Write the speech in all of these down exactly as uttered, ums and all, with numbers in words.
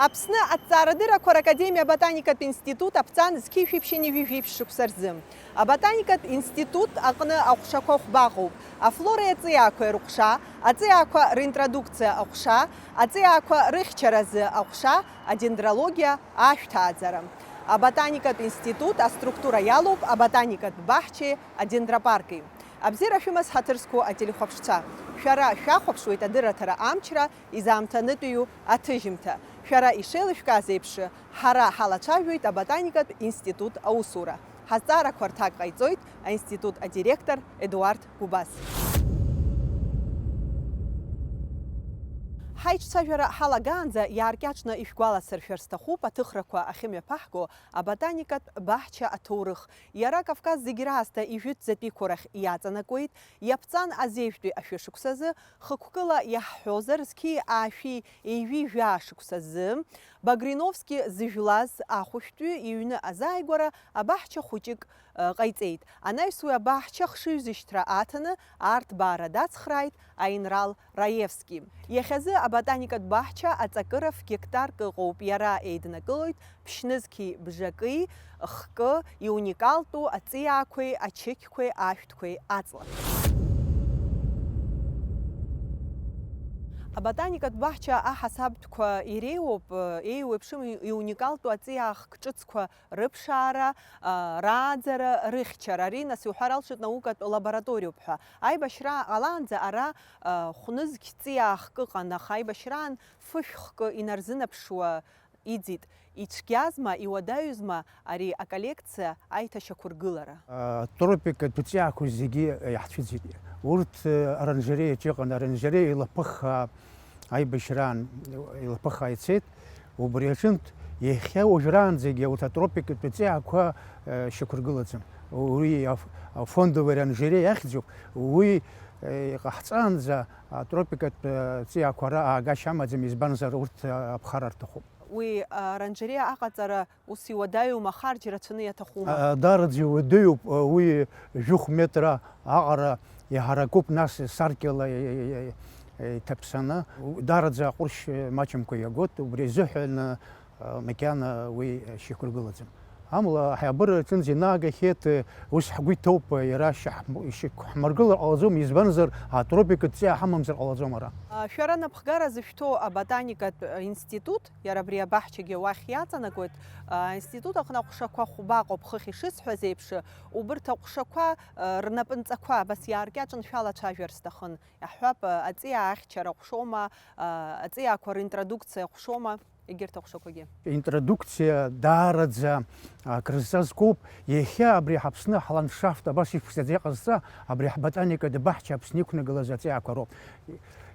Аԥсны аҭҵаарадыррақәа ракадемиа аботаникатә институт аԥҵан зқьи жәшәи ԥшьынҩажәи жәиԥшь шықәса рзы. Аботаникатә институт аҟны аҟәшақәа хәба ыҟоуп, афлореи аҵиаақәеи рыҟәша, аҵиаақәа ринтродукциа аҟәша, аҵиаақәа рыхьчаразы аҟәша, адендрологиа, ашәҭааӡара. Аботаникатә институт аструктура иалоуп аботаникатә баҳчеи адендропарки. Абзиара шәымаз, ҳаҭыр зқәу ателехәаԥшцәа! Шәара шәахәаԥшуеит адырраҭара амчра изаамҭанытәиу аҭыжьымҭа. Шәара ишеилышәкааз еиԥш, ҳара ҳалацәажәоит аботаникатә институт аусура. Ҳазҵаарақәа рҭак ҟаиҵоит аинститут адиректор Едуард Гәыбаз. Ҳаиҿцәажәара ҳалагаанӡа иааркьаҿны ишәгәаласыршәар сҭахуп аҭыхрақәа ахьымҩаԥаҳго аботаникатә баҳча аҭоурых. Иара Кавказ зегь раасҭа ижәытәӡатәиқәоу рахь иаҵанакуеит, иаԥҵан азеижәтәи ашәышықәсазы, хықәкыла иаҳҳәозар, зқьи аашәи ҩажәи жәаа шықәсазы, Багриновски зыжәлаз ахәышәтәҩы иҩны азааигәара абаҳча хәыҷык, ы, ҟаиҵеит. Анаҩс уи абаҳча хшыҩзышьҭра аҭаны, арҭбаара дацхрааит аинрал Раевски. Иахьазы аботаникатә баҳча аҵакыра ф-гектарк ыҟоуп, иара еиднакылоит ԥшьнызқьи бжаки, хкы, иуникалтәу аҵиаақәеи ачықьқәеи ашәҭқәеи аҵла. Аботаникатә баҳча аҳасабтәқәа иреиуоуп, еиуеиԥшым иуникалтәу аҵиаахк ҿыцқәа рыԥшаара, а, рааӡара, рыхьчара. Ари, нас, иуҳәар алшоит наукатә лабораториоуп ҳәа. Аибашьра ҟалаанӡа ара, а, хәнызқь ҵиаахк ыҟан, аха аибашьраан фышә хкы инарзынаԥшуа иӡит. Ицәгьазма, иуадаҩызма ари аколлекциа аиҭашьақәыргылара? Атропикатә ҵиаақәа зегьы иаҳцәыӡит. Урҭ, э, оранжереиаҿ иҟан, оранжереиа илаԥыххаа, аибашьраан илаԥыххаа ицеит. Убри аҿынтә иахьа уажәраанӡагьы урҭ атропикатә ҵиаақәа, э, шьақәыргылаӡам. Уи аф-, афондовый оранжереиа ахьӡуп. Уи, э, иҟаҳҵаанӡа атропикатә, э, ҵиаақәа ара аагашьа амаӡам, избанзар урҭ, э, аԥхара рҭахуп. Уи, а, аранжереиа аҟаҵара ус иуадаҩума, ахарџь рацәаны иаҭахума? А, даараӡа иуадаҩуп, а, уи жәохә метра аҟара иҳаракуп, нас саркьала и-, и-, и-, иҭаԥсаны. Даараӡа аҟәыршь маҷымкәа иагоит, убри азыҳәан, а, макьана уи шьақәыргылаӡам. Амала, ҳаиабыра аҿынӡа инаагахьеит, ус ҳгәы иҭоуп, иара шьаҳм-, ишьақәҳмыргылар ҟалаӡом, избанзар, атропикатә ҵиаа ҳамамзар ҟалаӡом ара. А, шәара напхгара зышәҭоу аботаникатә институт, иара абри абаҳчагьы уахь иаҵанакуеит, а, аинститут аҟны аҟәшақәа хәба ыҟоуп, хыхь ишысҳәаз еиԥш, убырҭ аҟәшақәа, а, рнапынҵақәа абас иааркьаҿын шәалацәажәар сҭахын. Иаҳҳәап, а, аҵиаа ахьчара ҟәшома, а, аҵиаақәа ринтродукциа ҟәшома? Егьырҭ аҟәшақәагьы. Интродукциа даараӡа, а, крызҵазкуп. Иахьа абри ҳАԥсны ҳландшафт абас иԥшӡаӡа иҟазҵа, абри ҳботаникатә баҳча Аԥсны иқәнагылаз аҵиаақәа роуп.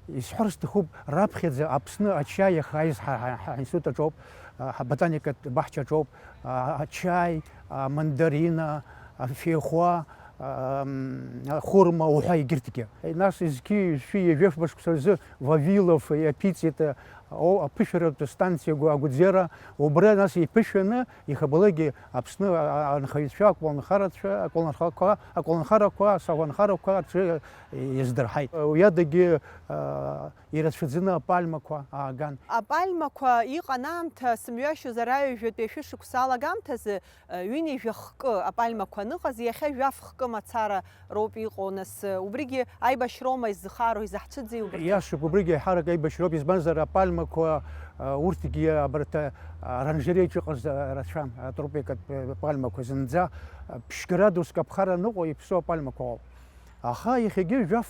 Исҳәар сҭахуп, раԥхьаӡа Аԥсны ачаи иахааиз ҳа, ҳа, ҳа, ҳаинститут аҿоуп, а, ҳботаникатә баҳча аҿоуп, а, ачаи, амандарина, афеихәа, ам, ахәырма уҳәа егьырҭгьы. Нас зқьи жәшәи ҩажәи фба шықәса рзы Вавилов иаԥиҵеит, о, аԥышәаратә станциа агәаӡиара, убра нас иԥышәаны, иахьабалакгьы Аԥсны, а, а, анхаҩцәа, аколнхарацәа, аколнхақәа, аколнхарақәа, асаӷәанхарақәа рҿы иаздырҳаит. Уи адагьы, а, ирацәаӡаны апальмақәа ааган. Апальмақәа иҟан аамҭа, сымҩашьозар, аҩажәатәи ашәышықәса алагамҭазы, ҩынҩажәа хкы апальмақәа аныҟаз, иахьа жәаф хкы мацара роуп иҟоу, нас, убригьы аибашьроума иззыхароу, изаҳцәыӡи убарҭ? Иашоуп, убригьы еиҳарак аибашьроуп, избанзар, апальмақәа, урҭгьы абарҭ, аранжереиаҿ иҟаз рацәан, атропикатә пальмақәа зынӡа ԥшь градуск аԥхара аныҟоу иԥсоу апальмақәа ыҟоуп. Аха иахьагьы жәаф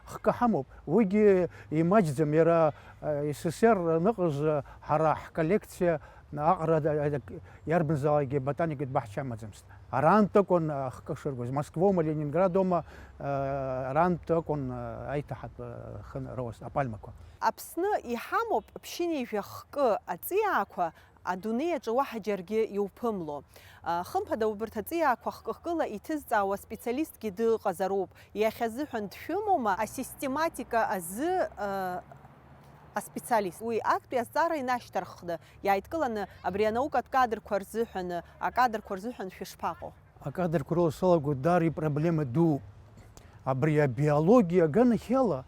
хкы ҳамоуп, уигьы имаҷӡам, иара, э, С С С Р аныҟаз, э, ҳара ҳколлекциа аҟара д-, д-, иарбанзаалакгьы ботаникатә баҳча амаӡамызт. Араантә акәын, э, хкы шыргоз, Москвоума, Ленинградоума, э, араантә акәын, э, аиҭаҳатә, э, хы роуаз апальмақәа. Аԥсны иҳамоуп ԥшьынҩажәа хкы аҵиаақәа, адунеи аҿы уаҳа џьаргьы иуԥымло. А, хымԥада, убарҭ аҵиаақәа хкы-хкыла иҭызҵаауа специалистгьы дыҟазароуп. Иахьазыҳәан дшәымоума асистематика азы, а, аспециалист? Уи актәи азҵаара инашьҭарххны, иааидкыланы абри анаукатә кадрқәа рзыҳәаны, акадрқәа рзыҳәан шәышԥаҟоу? Акадрқәа рыла салагоит, даара ипроблема дууп. Абри абиологиа аганахьала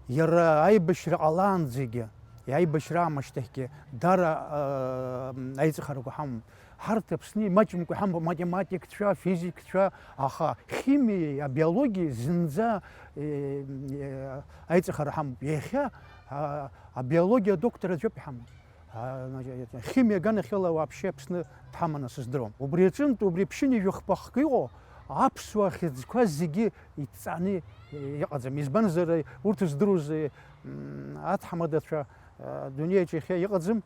иара аибашьра ҟалаанӡагьы, Аибашьра аамышьҭахьгьы дара, аа, аиҵыхарақәа ҳамоуп. Ҳарҭ Аԥсны имаҷымкәа ҳамоуп, математикцәа, физикцәа, аха химиеи абиологиеи зынӡа, е, е, аиҵыхара ҳамоуп. Иахьа, аа, абиологиа адоктор аӡәоуп иҳамоу. Аа, значит, химиа аганахьала вообще Аԥсны дҳаманы сыздыруам. Убри аҿынтә, убри ԥшьынҩажәа хԥа хкы иҟоу аԥсуа хьыӡқәа зегьы иҭҵааны иҟаӡам. Избанзар, урҭ здыруаз, м, аҭҳамадацәа, а, адунеиаҿ иахьа иҟаӡам.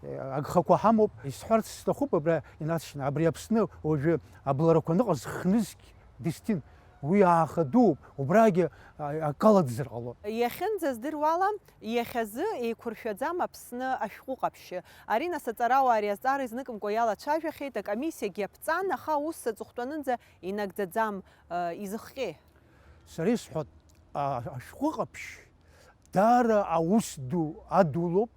Агхақәа ҳамоуп. Исҳәарц сҭахуп абра инаҵшьны, абри Аԥсны уажәы абларақәа аныҟаз хнызқь дыстин. Уи ааха дууп, убрагьы, а, акала дзырҟало. Иахьынӡаздыруала, иахьазы еиқәыршәаӡам Аԥсны ашәҟәы ҟаԥшьы. Арина Саҵарауаа ари азҵаара изныкымкәа иалацәажәахьеит, акомиссиагьы иаԥҵан, аха аус аҵыхәтәанынӡа инагӡаӡам, э, изыхҟьеи? Сара исҳәоит, а, ашәҟәы ҟаԥшь даара аус ду адулоуп.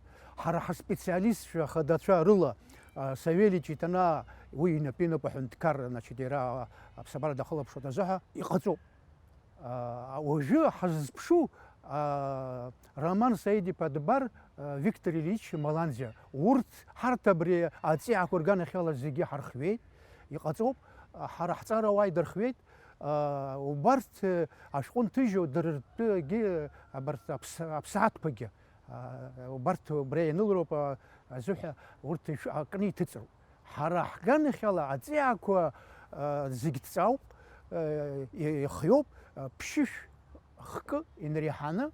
Ҳара ҳаспециалистцәа хадацәа рыла, а, Савелич Иҭанаа, уи инапы инапы аҳәынҭқарра, значит, иара аԥсабара дахылаԥшуеит азыҳәа иҟаҵоуп. А, уажәы ҳаззыԥшу, а, Роман Саид-иԥа Дбар, а, Виктор Ильич Маланзиа, урҭ, ҳарҭ абри аҵиаақәа рганахьала зегьы ҳархиеит, иҟаҵоуп, а, ҳара ҳҵарауаа идырхиеит, а, убарҭ, а, ашәҟәы нҭыжьу дара ртәыгьы, абарҭ аԥс-, аԥсаатәқәагьы, а, убарҭ убри ианылароуп, а, азыҳәа урҭ ишә-, акны иҭыҵроуп. Ҳара ҳганахьала аҵиаақәа, а, зегь ҭҵаауп, а, и-, ихиоуп, а, ԥшьышә хкы инареиҳаны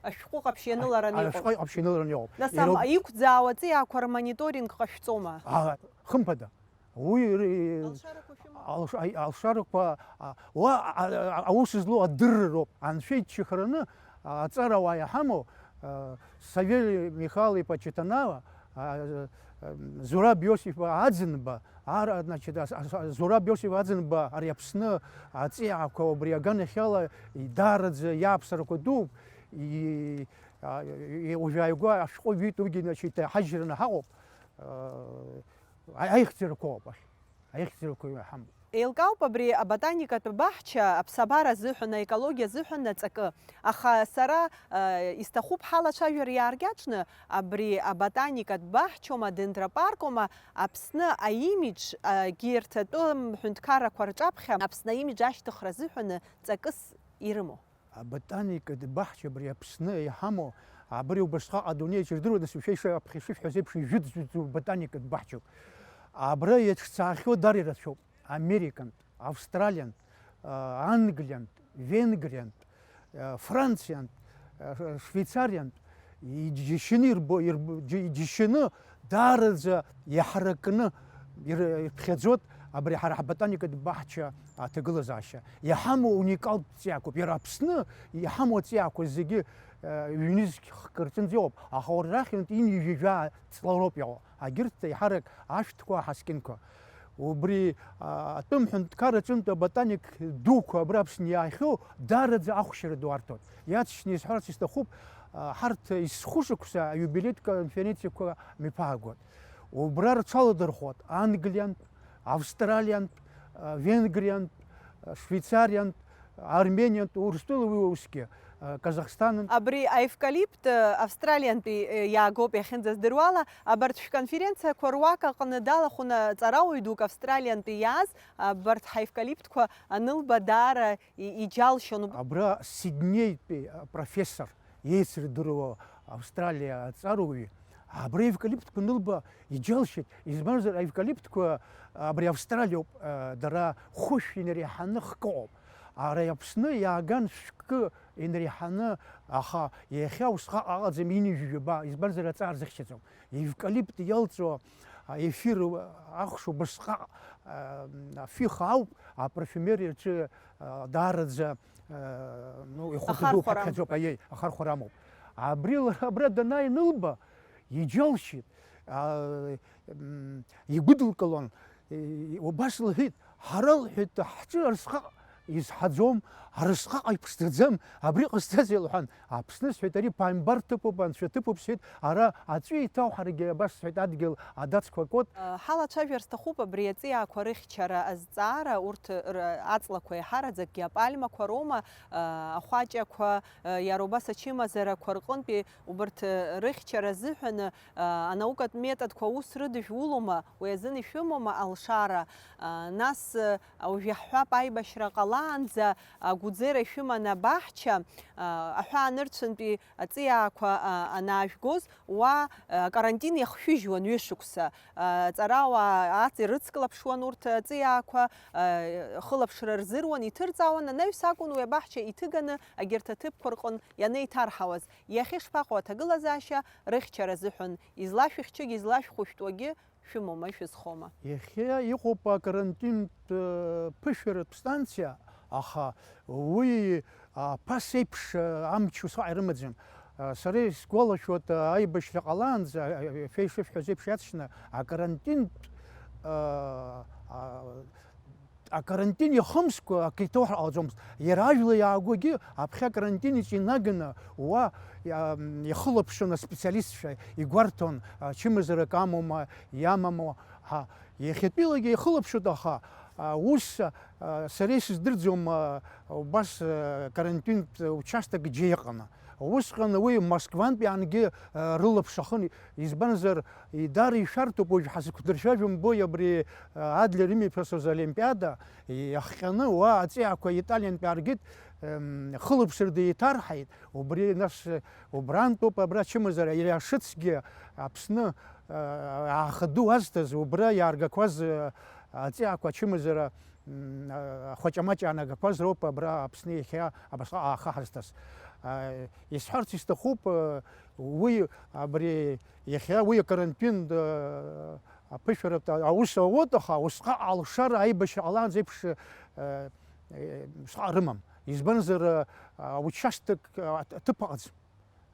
Ашәҟәы ҟаԥшь ианылараны а-, иҟоуп. Ашәҟәы ҟаԥшь ианылараны иҟоуп. Нас Ироуп. Ам-, иқәӡаауа аҵиаақәа рмониторинг ҟашәҵома? А, хымԥада. Уи р-, Алшарақәа шәымоуп? Алш-, аи-, алшарақәа, а, уа, а, а, аус злоу адырра роуп. Анцәа иччахараны, а, аҵарауаа иҳамоу, а, Савели Михайло-иԥа Читанава, а, а, Зураб Иосиф-иԥа Аӡынба, ар-, значит, а, а, Зураб Иосиф Аӡынба ари Аԥсны аҵиаақәа убри аганахьала идаараӡа иааԥсарақәа дууп, и-, а, и-, уажәааигәа ашәҟәы жәит, уигьы, значит, ҳажьраны ҳаҟоуп, а, аихьӡарақәа ыҟоуп ахь. Аихьӡарақәа ҳамоуп. Еилкаауп абри аботаникатә баҳча аԥсабара азыҳәан, аекологиа азыҳәан аҵакы. Аха сара, э, исҭахуп ҳалацәажәара иааркьаҿны, абри аботаникатә баҳчоума, дендропаркома, Аԥсны аимидж, егьырҭ атәым ҳәынҭқаррақәа рҿаԥхьа Аԥсны аимидж ашьҭыхра азыҳәан ҵакыс ирымоу. Аботаникатә баҳча абри Аԥсны иҳамоу, абри убасҟак адунеи аҿы ирдыруеит, нас, шәа ишаԥхьа ишышәҳәаз еиԥш, ижәытәӡатәу ботаникатә баҳчоуп. Абра иаҿцаахьоу дара ирацәоуп, американтә, австралиантә, а, англиантә, венгриантә, а, франциантә, а, швеицариантә, иџьашьаны ирбо-, ирб-, џьа-, иџьашьаны даараӡа иаҳаракны ир-, ирԥхьаӡоит абри ҳара ҳботаникатә баҳча аҭагылазаашьа. Иҳамоу уникалтә ҵиаақәоуп. Иара Аԥсны иҳамоу аҵиаақәа зегьы, э, ҩнызқь хкы рҿынӡа иҟоуп, аха уара рахьынтә ҩынҩажәа ҵла роуп иҟоу. Агьырҭ еиҳарак ашәҭқәа, аҳаскьынқәа. Убри, а, атәым ҳәынҭқарра аҿынтә аботаник дуқәа абра Аԥсны иаахьоу даараӡа ахәшьара ду арҭоит. Иаҵшьны исҳәарц исҭахуп, а, ҳарҭ есхәышықәса аиубилеитә конференциақәа мҩаԥаагоит. Убра рҽаладырхәуеит англиантә, австралиантә, а, венгриантә, а, швеицариантә, армениантә, Урыстәыла уи усгьы, а, Казахстанынтә. Абри аевкалипт, а, Австралиантәи, а, иаагоуп иахьынӡаздыруала. Абарҭ шәконференциақәа руак аҟны далахәын аҵарауаҩ дук Австралиантәи иааз, абарҭ ҳаевкалиптқәа анылба даара и-, иџьалшьон. Абра Сиднеитәи, а, профессор, еицырдыруа Австралиа аҵарауаҩы, абра аевкалиптқәа анылба иџьалшьеит, избанзар, аевкалиптқәа абри Австралиоуп, а, дара хәышә инареиҳаны хкы ыҟоуп. Ара Аԥсны иааган шәкы инареиҳаны, аха иахьа усҟак аҟаӡам, ҩынҩажәи жәаба, избанзар, аҵаа рзыхьчаӡом. Евкалипт иалҵуа, а, ефир ахәшә убасҟак, а, афиха ауп, апарфиумериа рҿы, а, даараӡа, а, ну, ихәарҭа ду Ахархәара. Ԥыхьаӡоуп, аиеи, ахархәара амоуп. Абри лара абра данааи анылба, иџьалшьеит, а, м, игәыдылкылон, и-, убас лҳәеит, ҳара, лҳәеит, ҳҿы арсҟак изҳаӡом, Ара сҟаҟа иԥшӡаӡам, абри ҟасҵазеи лҳәан, Аԥсны, сҳәеит, ари ԥаимбар ҭыԥуп, анцәа ҭыԥуп, сҳәеит, ара аҵәы иҭоу ҳаргьы абас, сҳәеит, адгьыл адаӡқәа акуеит. Ҳалацәажәар сҭахуп абри аҵиаақәа рыхьчара азҵаара, урҭ р-, аҵлақәа еиҳараӡакгьы апальмақәа роума, ахәаҷақәа, иара убас ачымазарақәа рҟынтәи убарҭ рыхьчара азыҳәан анаукатә методқәа аус рыдыжәулома, уи азын ишәымоума алшара? Нас уажә иаҳҳәап, аибашьра ҟалаанӡа агәӡера шәыман абаҳча, аҳәаанырцәынтәи аҵиаақәа анаажәгоз, уа акарантин иахшәыжьуан ҩышықәса. Аҵарауаа аҵа ирыцклаԥшуан урҭ аҵиаақәа, хылаԥшра рзыруан, иҭырҵаауан, анаҩс акәын уи абаҳча иҭыганы агьырҭ аҭыԥқәа рҟын ианеиҭарҳауаз. Иахьа ишԥаҟоу аҭагылазаашьа рыхьчара азыҳәан, излашәыхьчогьы излашәхәышәтәуагьы шәымоума, шәызхома? Иахьа иҟоуп акарантинтә, э, ԥышәаратә станциа, аха уи, а, ԥасеиԥш, а, амч усҟаҟа ирымаӡам. А, сара исгәалашәоит, а, аибашьра ҟалаанӡа, а, а, шәа ишышәҳәаз еиԥш иаҵшьны, акарантинтә, а, а, акарантин иахымскәа акы иҭоу ҳәа ҟалаӡомызт. Иара ажәла иаагогьы аԥхьа акарантин иҿы инаганы уа, а, ихылаԥшын аспециалистцәа, игәарҭон, а, чымазарак амоума, иамаму, ҳа, иахьатәилагьы ихылаԥшуеит, аха, а, ус, а, сара исыздырӡом, а, убас, а, карантинтә участок џьа иҟаны. Усҟан уи Москвантәи ангьы, а, рылаԥш ахын, избанзар, идара ишәарҭоуп, уажә ҳазқәдыршәажәо мбои абри, а, Адлер имҩаԥысуаз Олимпиада иахҟьаны уа аҵиаақәа Италиантәи ааргеит, ем, хылаԥшырда еиҭарҳаит, убри нас, убрантәоуп абра ачымазара, иара Ашыцгьы Аԥсны, а, аахаду азҭаз, убра иааргақәаз, а, аҵиаақәа ачымазара, м, а, ахәаҷамаҷ аанагақәаз роуп абра Аԥсны иахьа абасҟак ааха ҳазҭаз. А, исҳәарц исҭахуп, а, уи абри иахьа уи акарантин, а, аԥышәаратә аус ауоуп, аха усҟак алшара аибашьра ҟалаанӡа еиԥш, а, а, усҟак рымам. Избанзар, а, аучасток, а, аҭыԥ ыҟаӡам.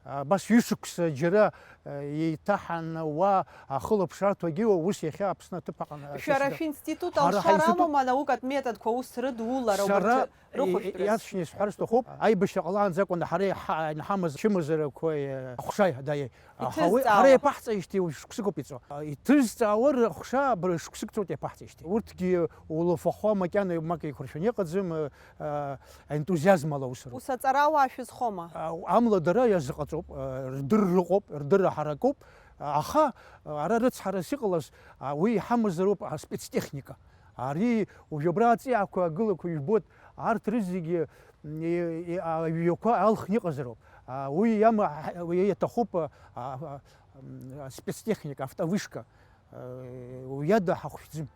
Абас ҩышықәса џьара, э, еиҭаҳан уа ахылаԥшра аҭогьы, ус иахьа Аԥсны аҭыԥ аҟан, э, Шәара шәышьҭа-, шәинститут ҳара алшара ҳаинститут амоума анаукатә методқәа аус рыдула Сара рыбжьы рыхәышәтәраз? Иаҵшьны исҳәар сҭахуп, аибашьра ҟалаанӡа акәын ҳара иҳа-, иҳамаз чымазарақәа, э, ахәша, да, иҭызҵаауа. Ҳара иаԥаҳҵаижьҭеи уажә шықәсык ауп иҵуа. Иҭызҵаауа рыхәша абра шықәсык ҵуеит иаԥаҳҵаижьҭеи. Урҭгьы улафахәа макьана еимак еиқәыршәаны иҟаӡам, э, а, аентузиазм ала аус руеит. Ус аҵарауаа шәызхома? А, амла дара иазыҟаҵоуп, а, рдырра ыҟоуп, рдырра ҳаракуп, а, аха, а, ара рыцҳарас иҟалаз, а, уи иҳамазароуп аспецтехника. Ари уажә абра аҵиаақәа агылақәа ижәбоит, арҭ рызегьы, м, и-, и-, а, иҩақәа алхны иҟазароуп. А, уи иама-, уи иаҭахуп, а, а, а, м, спецтехника, автовышка. Уи ада ҳахәшәӡом.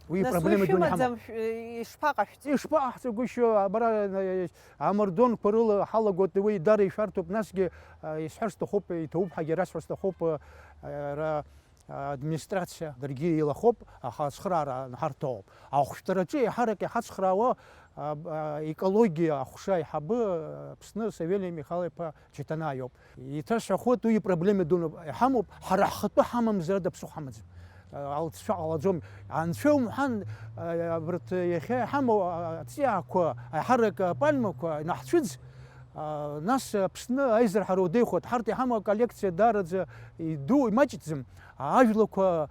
Уи Нас уи проблема дуны ҳамоуп. Шәымаӡам, шә-, ишԥаҟашәҵо? Ишԥаҟаҳҵо, гәышьо, абра, э, амардуанқәа рыла ҳалагоит, уи дара ишәарҭоуп, насгьы, э, исҳәар сҭахуп, иҭабуп ҳәагьы расҳәар сҭахуп, э, ара, администрациа даргьы илахоуп, аха ацхыраара анҳарҭо ауп. Ахәшәтәраҿы еиҳарак иҳацхраауа, а, а, екологиа ахәша аиҳабы, Аԥсны Савелий Михал-иԥа Џьаҭанаа иоуп. Еиҭасҳәахуеит, уи ипроблема дуны иҳамоуп, ҳара ҳхатәы ҳамамзар ада ԥсыхәа ҳамаӡам. Алҵшәа ҟалаӡом. Анцәа умҳәан, абарҭ иахьа иҳамоу аҵиаақәа, аиҳарак апальмақәа инаҳцәыӡ, нас Аԥсны аизырҳара удеихоит. Ҳарҭ иҳамоу аколлекциа даараӡа иду, имаҷӡам. Ажәлақәа,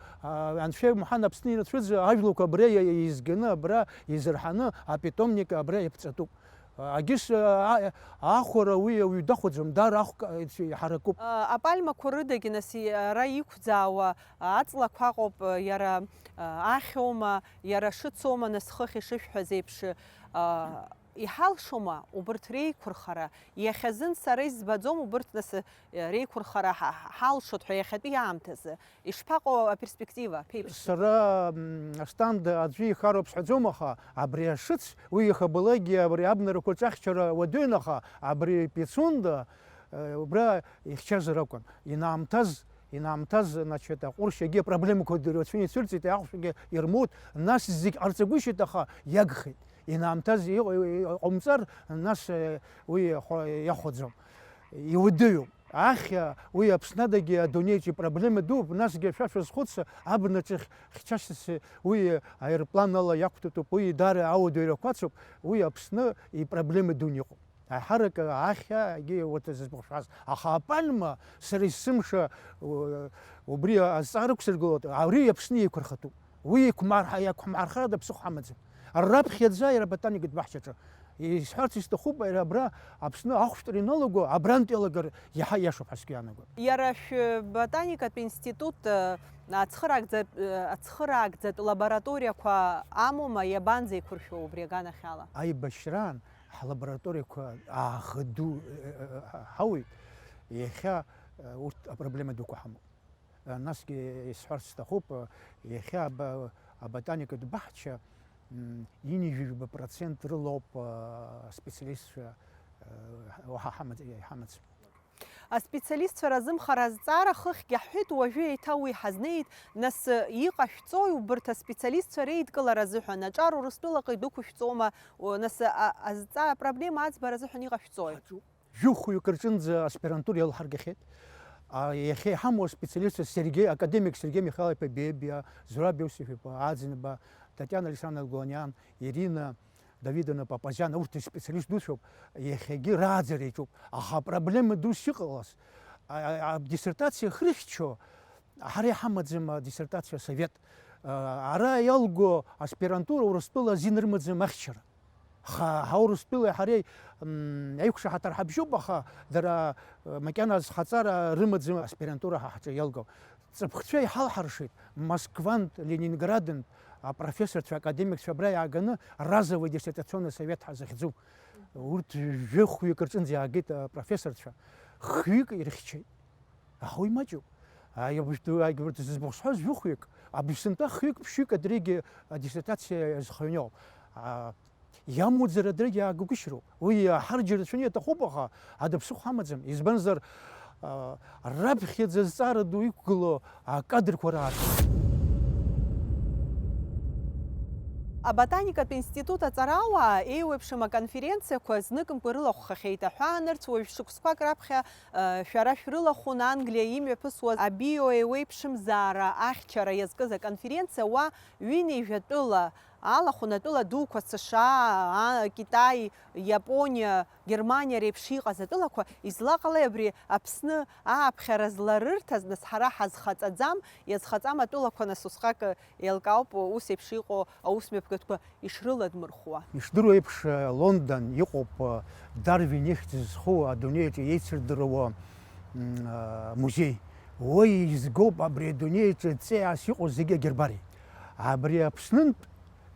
Анцәа умҳәан, Аԥсны ианцәыӡ, ажәлақәа абра еизганы, абра изырҳаны, апитомник абра иаԥҵатәуп. Агьыс, а, ахәара уи ауаҩ дахәаӡом, даара ахәк, а, иҳаракуп. А, апальмақәа рыдагьы, нас, и-, ара иқәӡаауа, а, аҵлақәа ыҟоуп, а, иара, а, ахьоума, иара шыцоума, нас, хыхь ишышәҳәаз еиԥш, а, иҳалшома убырҭ реиқәырхара? Иахьазын сара избаӡом убырҭ, нас, а, реиқәырхара ҳа-, ҳа-, ҳалшоит ҳәа иахьатәи аамҭазы. Ишԥаҟоу аперспектива, ԥеиԥш? Сара, м, Асҭанда аӡәы ихароуп сҳәаӡом, аха абри ашыц, уи иахьабалакгьы абри абнарақәа рҿы ахьчара уадаҩын, аха абри Пицунда, э, убра ихьчазар акәын. Инаамҭаз, инаамҭаз, значит, аҟәыршьагьы апроблемақәа дырҩацәаны ицәырҵит, ахәшәгьы ирмоут, нас зегь ҟарҵагәышьеит, аха иагхеит. Инаамҭаз иҟ-, иҟ-, иҟаумҵар, нас, э, уи иахәа-, иахәаӡом. Иуадаҩуп. Ахьа уи Аԥсны адагьы адунеиаҿы ипроблема дууп, насгьы шәа шәазхәыца, абнаҿы хьчашьас уи аероплан ала иақәтәатәуп, уи даара ауадаҩрақәа ацуп, уи Аԥсны ипроблема дуны иҟоуп. Аиҳарак ахьа, егьи урҭ зызбыхшәаз, аха апальма, сара есымша, у-, убри азҵаара ықәсыргылоит, ари Аԥсны еиқәырхатәуп. Уи еиқәмарҳа-, иақәмархарада ԥсыхәа ҳамаӡам. Раԥхьаӡа иара аботаникатә баҳчаҿы. Исҳәарц исҭахуп, иара абра Аԥсны ахәшәтәра иналаго, абрантә иалагар иаҳа иашоуп ҳәа сгәы иаанагоит. Иара шәботаникатә институт, э, ацхыраагӡатә, э, ацхыраагӡатә лабораториақәа амоума, иабанӡеиқәыршәо убри аганахьала? Аибашьраан ҳлабораториақәа ааха ду, э, э, ҳауит, иахьа, э, урҭ апроблема дуқәа ҳамоуп. Насгьы исҳәарц сҭахуп, иахьа аба-, аботаникатә баҳча, м, ҩынҩажәижәаба процент рылоуп, а, специалистцәа, а, уаҳа ҳамаӡ-, иҳамаӡам. Аспециалистцәа разымхара азҵаара хыхьгьы ҳҳәеит, уажәы еиҭа уи ҳазнеит, нас, иҟашәҵои убырҭ аспециалистцәа реидкылара азыҳәан, аҿар Урыстәылаҟа идәықәышәҵома, о, нас, а, азҵаа апроблема аӡбара азыҳәан иҟашәҵои? Аҿуп. Жәохәҩык рҿынӡа аспирантура иалҳаргахьеит. А, иахьа иҳамоу аспециалистцәа Сергеи, академик Сергеи Михайлов-иԥа Бебиа, Зураб Иосиф-иԥа Аӡынба, Татиана Александровна Глониан, Ирина Давидовна Папазиан, урҭ специалист дуцәоуп, иахьагьы рааӡара иаҿуп. Аха апроблема дус иҟалаз, а, а, адиссертациа ахьрыхьчо, ҳара иҳамаӡам адиссертациа асовет. А, ара иалго аспирантура Урыстәыла азин рымаӡам ахьчара. Ха-, ҳа Урыстәылеи ҳареи, м, аиқәшаҳаҭыр ҳабжьоуп, аха дара, э, макьана азхаҵара рымаӡам аспирантура ҳа ҳҿы иалгау. Ҵыԥхцәа иҳалҳаршеит, Москвантә, Ленинградынтә апрофессорцәа, академикцәа абра иааганы разовый диссертационный совет ҳәа захьӡу. Урҭ жәохәҩык рҿынӡа иаагеит апрофессорцәа, хҩык ирыхьчеит. Аха уи маҷуп. Аи, абжьтәы, аи, урҭ зыӡбахә сҳәаз жәохәҩык, абжь сынтәа хҩык, ԥшьҩык адырҩегьы адиссертациа иазхаҩноуп. А, Иамуӡар адырҩегьы аагәышьароуп. Уи ҳарџьа рацәаны иаҭахуп, аха ада ԥсыхәа ҳамаӡам. Избанзар, а, раԥхьаӡа зҵаара ду иқәгылоу акадрқәа рааӡоуп. Аботаникатә институт аҵарауаа еиуеиԥшым аконференциақәа зныкымкәа ирылахәхахьеит. Аҳәаанырцә, уажә шықәсқәак раԥхьа, а, шәара шәрылахәын Англиа имҩаԥысуаз абиоеиуеиԥшымзаара ахьчара иазкыз аконференциа. Уа ҩынҩажәа тәыла алахәын атәыла дуқәа, США, а, Китай, Иапониа, Германиа реиԥш иҟаз атәылақәа, излаҟалеи абри Аԥсны ааԥхьара зларырҭаз, нас ҳара ҳазхаҵаӡам, иазхаҵам атәылақәа, нас усҟак еилкаауп ус еиԥш иҟоу аусмҩаԥгатәқәа ишрыладмырхәуа. Ишдыру еиԥш, Лондон иҟоуп Дарвин ихьӡ зху адунеиаҿы еицырдыруа, м, а, музеи. Уи изгоуп абри адунеиаҿы ҵиаас иҟоу зегьы агербари. Абри Аԥснынтә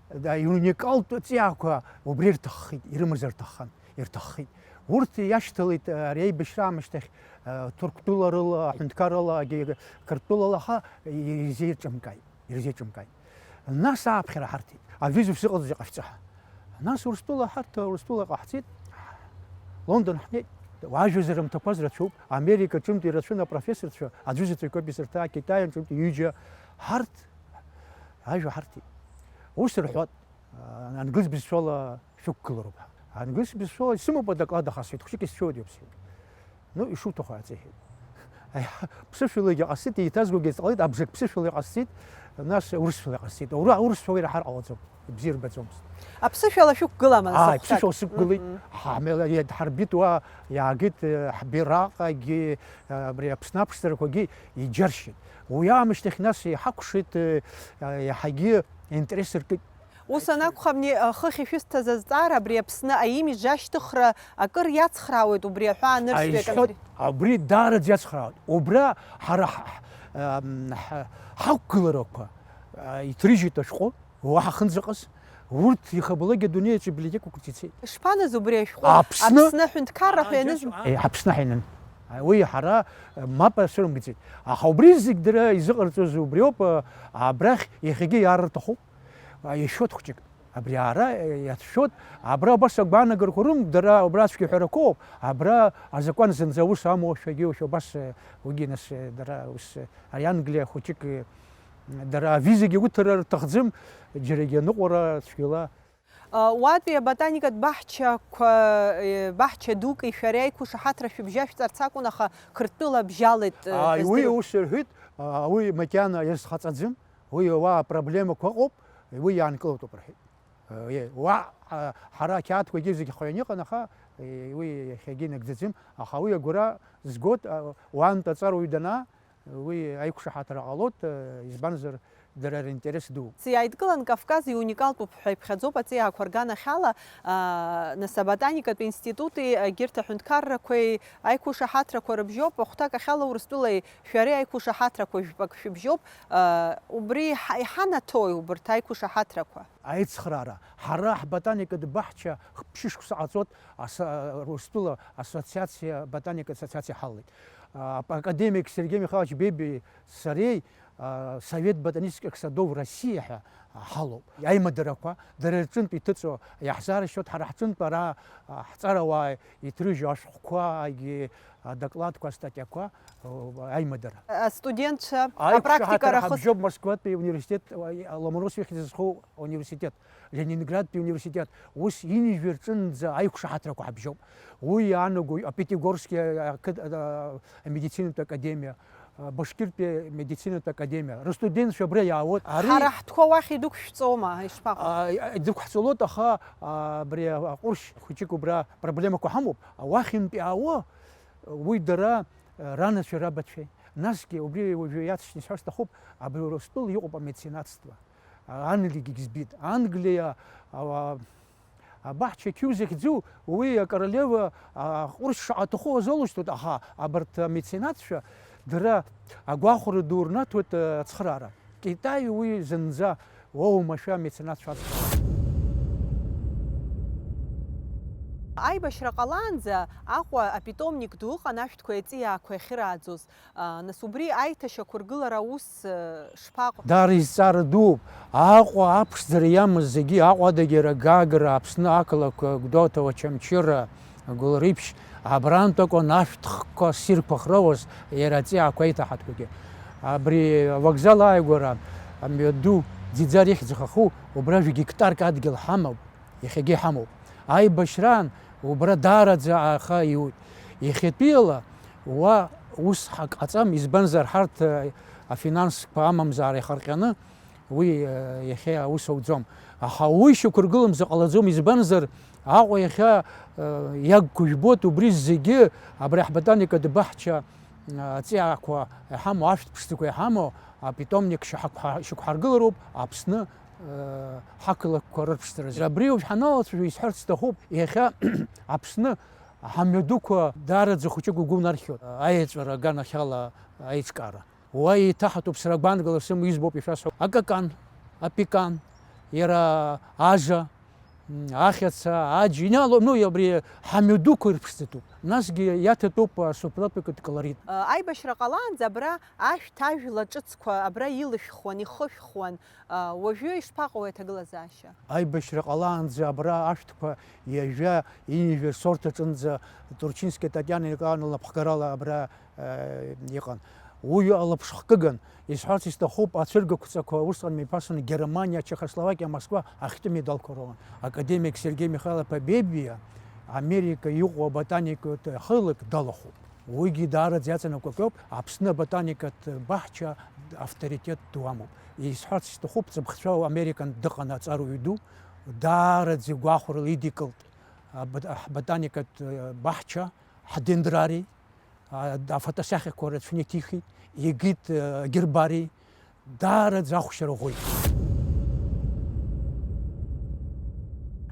да, иуникалтә ҵиаақәа убри ирҭаххеит, ирымазар рҭаххан, ирҭаххеит. Урҭ иашьҭалеит, а, ари аибашьра аамышьҭахь, а, Ҭырқәтәыла рыла, аҳәынҭқаррала, агьи Қырҭтәылала, аха ирзеиҿымкааит, ирзеиҿымкааит. Нас ааԥхьара ҳарҭеит, авиза шәзыҟаҵоз иҟашәҵа ҳәа. Нас Урыстәыла ҳарҭ, Урыстәыла ҟаҳҵеит, Лондон ҳнеит. Уажәазар рымҭақәаз рацәоуп, Америка ҿымҭ ирацәан апрофессорцәа, аӡәы заҵәык ауп исырҭа, Китаи аҿымҭ ҩыџьа, ҳарҭ Ажәа ҳарҭеит. Ус рҳәоит, а, англыз бызшәала шәықәгылароуп ҳәа. Англыз бызшәала исымоуп адоклад, аха сҳәеит, хәыҷык исцәоуеит, иаԥсеит. Ну, ишуҭаху ааҵихит. Аиҳа-, ԥсышәалагьы ҟасҵеит, еиҭазгогьы ҟалеит, абжак ԥсышәала иҟасҵеит, нас урысшәала иҟасҵеит. Ура, урысшәала ираҳар ҟалаӡом, ибзиа рбаӡомызт. Аԥсышәала шәықәгылама, нас, Ааи, ахәҭак? Ԥсышәала сықәгылеит. Мгм. Ҳамела иадҳарбит уа, иаагеит, э, ҳбираҟгьы, э, абри Аԥсны аԥшӡарақәагьы иџьаршьеит. Уи аамышьҭахь нас иҳакәшеит, э, иаҳагьы интерес ркит. Ус анакәха, абни, э, хыхь ишәысҭаз азҵаара, абри Аԥсны аимидж ашьҭыхра акыр иацхраауеит убри аҳәаанырцәтәи Аисҳәоит, аконферен-, абри даараӡа иацхраауеит. Убра ҳара ҳ-, ҳ-, ам, ҳ-, ҳақәгыларақәа, а, иҭрыжьит ашәҟәы, уаҳа хынӡаҟаз. Урҭ иахьабалак адунеи аҿы библиотекақәа ицеит. Ишԥаныз убри ашәҟәы? Аԥсны. Аԥсны аҳәынҭқарра ҳәа ианыз? Е, Аԥсны ҳәа ианын. Уи ҳара, э, мап ацәырымгаӡеит. Аха убри зегь дара изыҟарҵоз убриоуп, э, абрахь иахьагьы иаарырҭахуп. А, ишәоит хәҷык. Абри аара, э, иацәшәоит. Абра убас агәаанагарақәа рымоуп, дара убра ацәгьаҳәарақәоуп. Абра азакәан зынӡа аус амоушәагьы, убас, э, уигьы нас, э, дара ус, э, ари Англиа хәыҷык, э, дара авизагьы уҭара рҭахӡам, џьарагьы аныҟәара цәгьала. Уатәи аботаникатә баҳчақәа, баҳча дуки шәареи аиқәшаҳаҭра шәыбжьашәҵарц акәын, аха Қырҭтәыла бжьалеит. Ааи, уи ус рҳәеит, уи макьана иазхаҵаӡым, уи уа апроблемақәа ыҟоуп, уи иаанкылатәуп рҳәеит. Уа, ҳара ақьаадқәагьы зегь хҩаны иҟан, аха уи иахьагьы инагӡаӡым, аха уи агәра згоит, уантә аҵаруаҩ данаа, уи аиқәшаҳаҭра ҟалоит, избанзар, дара ринтерес дууп. Иааидкылан Кавказ иуникалтәуп ҳәа иԥхьаӡоуп аҵиаақәа рганахьала, аа, нас аботаникатә институти, егьырҭ аҳәынҭқаррақәеи аиқәшаҳаҭрақәа рыбжьоуп, ахәҭакахьала Урыстәылеи шәареи аиқәшаҳаҭрақәа жәпак шәыбжьоуп, аа, убри иҳа-, иҳанаҭои убарҭ аиқәшаҳаҭрақәа? Аицхраара. Ҳара ҳботаникатә баҳча ԥшьышықәса ҟаҵоит аса-, Урыстәыла ассоциациа, ботаникатә ассоциациа ҳалалеит. А, академик Сергеи Михайлович Бебиеи сареи, а, Совет ботанических садов России ҳәа ҳалоуп. Аимадарақәа дара рҿынтә иҭыҵуа иаҳзаарышьҭуеит, ҳара ҳҿынтә ара, а, ҳҵарауаа иҭрыжьу ашәҟәқәа, егьи адокладқәа, астатиақәа, о, аимадара. Астудентцәа апрактика Аиқәшаҳаҭра рахыс- ҳабжьоуп Москватәи университет, а, Ломоносов ихьӡ зху ауниверситет. Ленинградтәи университет, ус ҩынҩажәа рҿынӡа аиқәшаҳаҭрақәа ҳабжьоуп. Уи иаанаго Пятигорски ақыд-, а, амедицинатә академиа, а, Башкиртәи амедицинатә академиа, рыстудентцәа абра иаауеит. Ари Ҳара ҳтәқәа уахь идәықәшәҵома, ишԥаҟоу? А, идәықәҳҵалоит, аха, а, абри аҟәыршь хәыҷык убра проблемақәа ҳамоуп. Уахьынтә иаауа, уи дара, а, ранацәеи рабацәеи. Насгьы убри уажәы иаҵшьны исҳәар сҭахуп, абри Урыстәыла иҟоуп амеценатство. Англиагьы збит. Англиа, а, абаҳча Q захьӡу, уи акоролева, а, ҟәыршь шаҟа аҭаху азалушьҭуеит, аха абарҭ амеценатцәа дара агәахәара ду рнаҭоит, а, ацхыраара. Китай уи зынӡа уоумашәа амеценатцәа ацхыраара. Аибашьра ҟалаанӡа Аҟәа апитомник ду ыҟан ашәҭқәеи аҵиаақәеи ахьырааӡоз. А, нас убри аиҭашьақәыргылара аус, э, шԥаҟоу? Даара изҵаара дууп. Аҟәа аԥшӡара иамаз зегьы, Аҟәа адагьы ара Гагра, Аԥсны ақалақь, Гәдоуҭа, Очамчыра, Гәылрыԥшь, абрантә акәын ашәҭқәа ссирқәа ахьроуаз, иара аҵиаақәа аиҭаҳатәқәагьы. Абри авокзал ааигәара амҩаду Ӡиӡар ихьӡ ахаху, убра жәа гектарк адгьыл ҳамоуп. Иахьагьы иҳамоуп. Аибашьраан убра даараӡа аха иуит. Иахьатәиала уа ус ҳак ҟаҵам, избанзар, ҳарҭ, э, афинансқәа амамзаара иахарҟьаны уи, э, иахьа аус ауӡом. Аха уи шьақәыргыламзар ҟалаӡом, избанзар, Аҟәа иахьа, э, иагқәа жәбоит, убри зегьы абри ҳботаникатә баҳча, э, аҵиаақәа иҳамоу, ашәҭ ԥшӡақәа иҳамоу апитомник шьақәҳа-, шьақәҳаргылароуп Аԥсны ҳақалақьқәа рырԥшӡаразы. Абри уажә ҳаналацәажәо исҳәарц сҭахуп, иахьа Аԥсны ҳамҩадуқәа даараӡа хәыҷык угәы унархьуеит, аиаҵәара аганахьала аиҿкаара. Уа еиҭаҳатәуп, сара гәаанагала сымоу избоуп ишәасҳәо, акакан, апекан, иара ажа, м, ахьаца, аџь, инаало-, ну, абри ҳамҩадуқәа ирԥшӡатәуп. Насгьы иаҭатәуп асубтропикатә колорит. Аибашьра ҟалаанӡа абра ашәҭ ажәла ҿыцқәа абра илышәхуан, ихышәхуан. Уажәы ишԥаҟоу аҭагылазаашьа? Аибашьра ҟалаанӡа абра ашәҭқәа ҩажәа, ҩынҩажәа сорҭ аҿынӡа Турчински Татиана Николаевна лнапхгарала абра, э, иҟан. Уи алаԥшхкыган, исҳәарц исҭахуп, ацәыргақәҵақәа усҟан мҩаԥасын Германиа, Чехословакиа, Москва ахьтәы медалқәа роуан. Академик Сергеи Михайлов Бебиа Америка иҟоу аботаникатә ахылак далахәуп. Уигьы даараӡа иаҵанакуа акоуп, Аԥсны аботаникатә баҳча авторитет ду амоуп. Исҳәарц сҭахуп, ҵыԥхцәа Американ дыҟан аҵаруаҩ ду, даараӡа игәахәарыла идикылт аб-, ҳботаникатә баҳча, ҳдендрари, а, афотосахьақәа рацәаны иҭихит, игит, а, гербари, даараӡа ахәшьара ӷәӷәеит.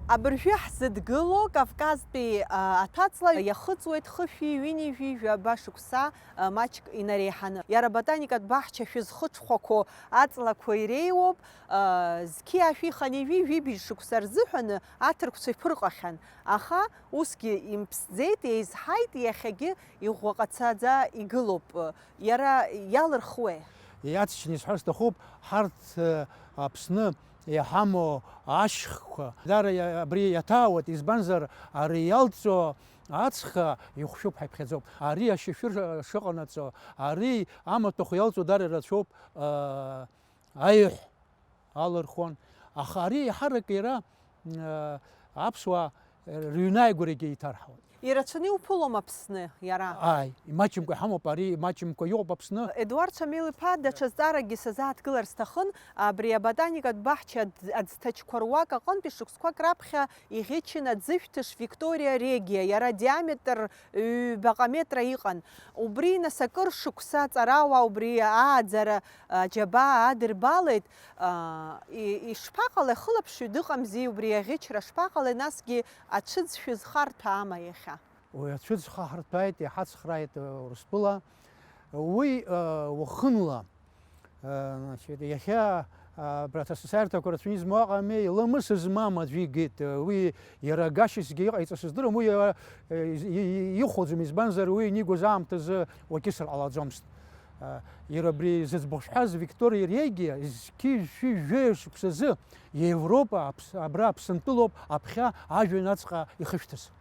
Абыржәы ҳзыдгыло Кавказтәи, а, аҭәаҵла иахыҵуеит хышәи ҩынҩажәи жәаба шықәса, а, маҷк инареиҳаны. Иара ботаникатә баҳча шәызхыҽхәақәо аҵлақәа иреиуоуп, а, зқьи ашәи хынҩажәи жәибжь шықәса рзыҳәаны аҭырқәцәа иԥырҟахьан, аха усгьы имԥсӡеит, еизҳаит, иахьагьы иӷәӷәа ҟацаӡа игылоуп. Иара иалырхуеи? Иаҵшьны исҳәар сҭахуп, ҳарҭ, э, Аԥсны иҳамоу ашьхқәа, дара иа-, абри иаҭаауеит, избанзар, ари иалҵуа аҵх ихәшәуп ҳәа иԥхьаӡоуп. Ари ашьашәыр шыҟанаҵо, ари амаҭәахә иалҵуа дара ирацәоуп, э, аиҳә алырхуан. Аха ари еиҳарак иара э, аԥсуаа рыҩнааигәарагьы еиҭарҳауан. Ирацәаны иуԥылом Аԥсны, иара. Ааи, имаҷымкәа иҳамоуп, ари имаҷымкәа иҟоуп Аԥсны. Едуард Шамил-иԥа, даҽа зҵааракгьы сазааҭгылар сҭахын, абри аботаникатә баҳча аӡ-, аӡҭачқәа руак аҟынтәи шықәсқәак раԥхьа иӷьычын аӡышәҭыш Виктория Региа, иара диаметр ҩбаҟа метра иҟан. Убри, нас, акыр шықәса аҵарауаа убри ааӡара, а, џьабаа адырбалеит. А, и-, ишԥаҟалеи, ахылаԥшҩы дыҟамзи, убри аӷьычра шԥаҟалеи, насгьы ацәыӡ шәызхарҭәаама иахьа? Уи ацәыӡ хаҳарҭәааит, иҳацхрааит, э, Урыстәыла. Уи, э, уахынла, э, значит, иахьа, э, абра асасааирҭақәа рацәаны измоу аҟами, ламыс змам аӡәы игеит. Э, уи иара агашьасгьы иҟаиҵо сыздырам, уи иара, э, из-, и-, и-, ихәаӡом, избанзар, уи инигоз аамҭазы уакьысыр ҟалаӡомызт. Э, иара абри зыӡбахә шәҳәаз Викториа Региа, зқьи жәшәи жәаҩа шықәсазы Европа, Аԥс-, абра Аԥсынтәылоуп аԥхьа ажәҩан аҵҟа ихышәҭыз.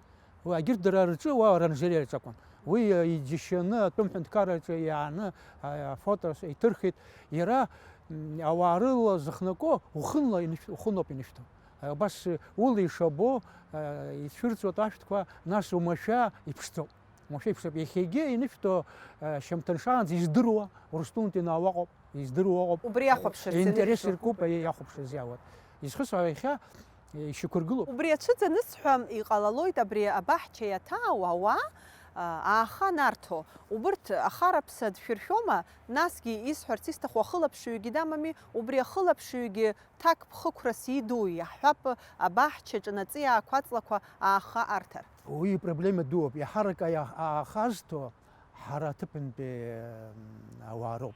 Уи агьырҭ дара рҿы уа оранжереиаҿ акәын. Уи, э, иџьашьаны атәым ҳәынҭқарраҿы иааны, а, афото иҭырхит. Иара, м, ауаа рыла зыхнако ухынла инышә-, ухынлоуп инышәҭо. Э, убас, э, ула ишабо, э, ицәырҵуеит ашәҭқәа, нас умашәа иԥшӡоуп. Умашәа иԥшӡоуп. Иахьагьы инышәҭо, э, шьамҭаншаанӡа издыруа, Урыстәылантәи наауаҟоуп. Издыруа ыҟоуп. Убри иахәаԥшырц Интерес ианыршәо. Иркуп, аиеи, иахәаԥшырц иаауеит. Изхысҳәаауа иахьа, э, ишьақәыргылоуп. Убри ацәыӡ анысҳәа, иҟалалоит абри абаҳча иаҭаау ауаа, а, ааха нарҭо. Убырҭ ахараԥса дшәыршәома, насгьы исҳәарц исҭаху ахылаԥшҩгьы дамами, убри ахылаԥшҩгьы ҭакԥхықәрас иду, иаҳҳәап, абаҳчаҿы наҵиаақәа аҵлақәа ааха арҭар. Уи ипроблема дууп, иаҳарак аиа-, ааха азҭо ҳара аҭыԥантәи, м, ауаа роуп.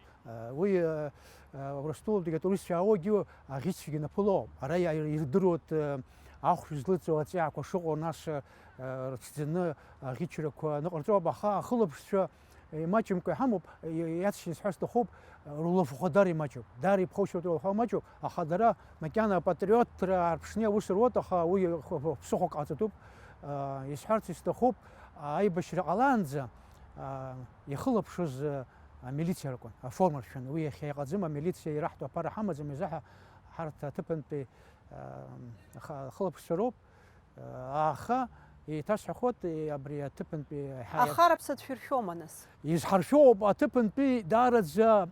Уи, э, э, Урыстәылатәигьы атуристцәа аауагьы аӷьычцәагьы наԥыло, ара иа-, ирдыруеит, э, ахәшә злыҵоу аҵиаақәа шыҟоу, нас, э, рыцәӡаны аӷьычрақәа ныҟарҵоуп, аха ахылаԥшцәа, э, имаҷымкәа иҳамоуп, и-, иаҵшьны исҳәар сҭахуп, э, рулафахәа дара имаҷуп, дара иԥхоушьоит рулафахәа маҷуп, аха дара макьана апатриотра аарԥшны аус руеит, аха уи хә-, хә-, ԥсыхәак ҟаҵатәуп, э, исҳәарц исҭахуп, аибашьра ҟалаанӡа, э, ихылаԥшыз, э, амилициа ракәын, аформа ршәын. Уи иахьа иҟаӡам, амилициа ираҳҭо аԥара ҳамаӡам, изаҳа ҳарҭ аҭыԥантәи, аа, аха-, ахылаԥшцәа роуп. Аха еиҭасҳәахоит, абри аҭыԥантәи ҳаиа-, Ахараԥса дшәыршәома, нас? Изҳаршәоуп, аҭыԥантәи даараӡа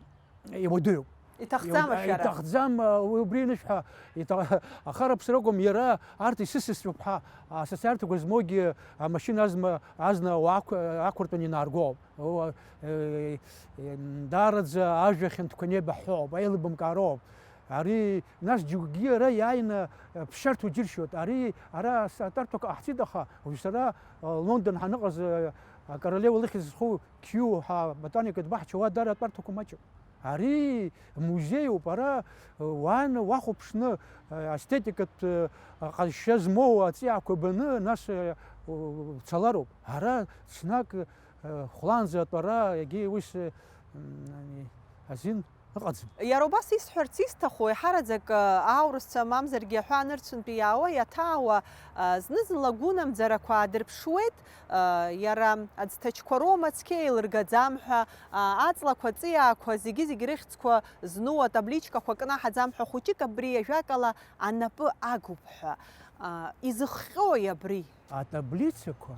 иуадаҩуп. Иҭахӡам Иуа-, ашәара. Иҭахӡам, уи убри анышәҳәа, иҭа-, ахараԥса ракәым, иара арҭ исысасцәоуп ҳәа, асасааирҭақәа змоугьы амашьына азма, азна ауаа ақә-, ақәыртәаны инаргоуп. Уа, э, э, даараӡа ажәа хьанҭақәа неибаҳҳәоуп, аилибамкаароуп. Ари, нас џьоукгьы ара иааины, э, ԥшьарҭоу џьыршьоит. Ари, ара с-, атәарҭақәа ҟаҳҵеит, аха уажә сара, э, Лондон ҳаныҟаз, э, акоролева лыхьӡ зху Кью ҳәа ботаникатә баҳча уа дара атәарҭақәа маҷуп. Ари музеиуп, ара, э, уааны уахәаԥшны, э, аестетикатә, э, ҟазшьа змоу аҵиаақәа баны, нас, э, уцалароуп. Ара ҽнак, э, хәлаанӡа атәара, егьи уи с-, м, азин ыҟаӡам. Иара убас исҳәарц исҭаху, еиҳараӡак, э, аурысцәа мамзаргьы аҳәаа нырцәынтәи иаауа, иаҭаауа, э, зны-зынла гәынамӡарақәа аадырԥшуеит, э, иара аӡҭачқәа роума цқьа еилыргаӡам ҳәа, э, аҵлақәа, аҵиаақәа, зегьы-зегь рыхьӡқәа зну атабличкақәа кнаҳаӡам ҳәа хәыҷык абри ажәакала анапы агуп ҳәа, э, изыхҟьои абри? Атаблицақәа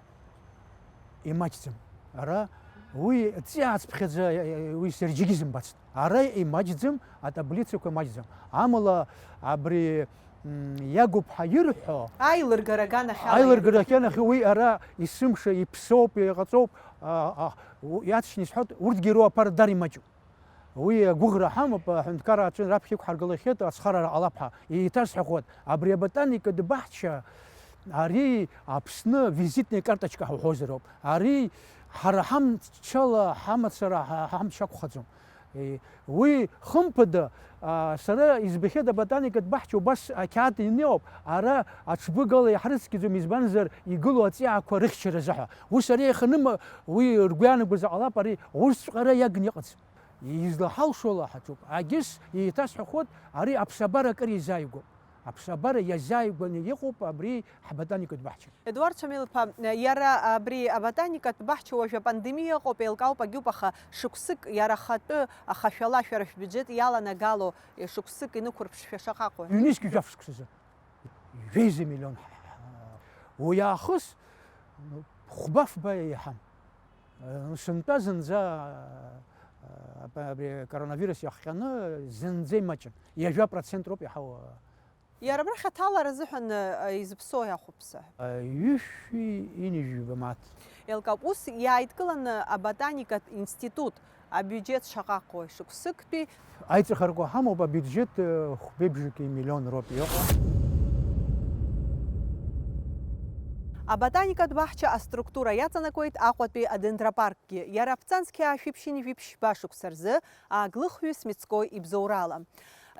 имаҷӡам. Ара уи ҵиаацԥхьаӡа, уи саргьы изымбацт. Ара имаҷӡам, атаблицақәа маҷӡам. Амала абри, м, иагуп ҳәа ирҳәо, Аилыргара аганахьала аилыргара ирҳәо. Аганахьы уи ара есымша иԥсоуп, иҟаҵоуп, а, а, у-, иаҵшьны исҳәоит, урҭгьы ироуа аԥара дара имаҷуп. Уи агәыӷра ҳамоуп, аҳәынҭқарра аҿы раԥхьа иқәҳаргылахьеит, ацхыраара ҟалап ҳәа. Еиҭасҳәахуеит, абри аботаникатә баҳча, ари Аԥсны визитная карточка ҳауҳәозароуп. Ари ҳара ҳамчала, ҳамацара, ҳа-, ҳамч ақәхаӡом. Е, уи, хымԥада, а, сара избахьеит аботаникатә баҳча убас ақьаад иниоуп, ара аҽбыгала иаҳрыцқьаӡом, избанзар, игылоу аҵиаақәа рыхьчаразы ҳәа. Ус ари иаханым, уи ргәы иаанагозар ҟалап, ари усҵәҟьа ара иагны иҟаӡам. Излаҳалшо ала ҳаҿуп. Агьыс еиҭасҳәахоит, ари аԥсабара акыр изааигәоуп. Аԥсабара иазааигәаны иҟоуп абри ҳботаникатә баҳча. Едуард Шамил-иԥа, иара абри аботаникатә баҳча уажә апандемиа ыҟоуп, еилкаауп, агьуп, аха шықәсык иара ахатәы ахашәала шәара шәбиуџьет иаланагало шықәсык инықәырԥшшәа шаҟа ыҟоу? Ҩнызқь жәаф шықәсазы. Жәеиза миллион ҳ-, ҳ-, уи аахыс хәба-фба еиҳан. Сынтәа зынӡа, а, аб-, абри коронавирус иахҟьаны зынӡа имаҷын. Ҩажәа процент роуп иаҳау. Иара абрахь аҭалара азыҳәан, а, изыԥсоу иахәаԥса. А, ҩышәи ҩынҩажәи ҩба мааҭ. Еилкаауп, ус иааидкыланы аботаникатә институт абиуџьет шаҟа аҟоу, шықәсыктәи. Аиҵахарақәа ҳамоуп, абиуџьет, э, хәбеибжаки миллион роуп иҟоу. Аботаникатә баҳча аструктура иаҵанакуеит Аҟәатәи адендропаркгьы. Иара аԥҵанс қьаашәи ԥшьынҩажәи ԥшьба шықәса рзы ааглыхҩыс мицкәа ибзоурала.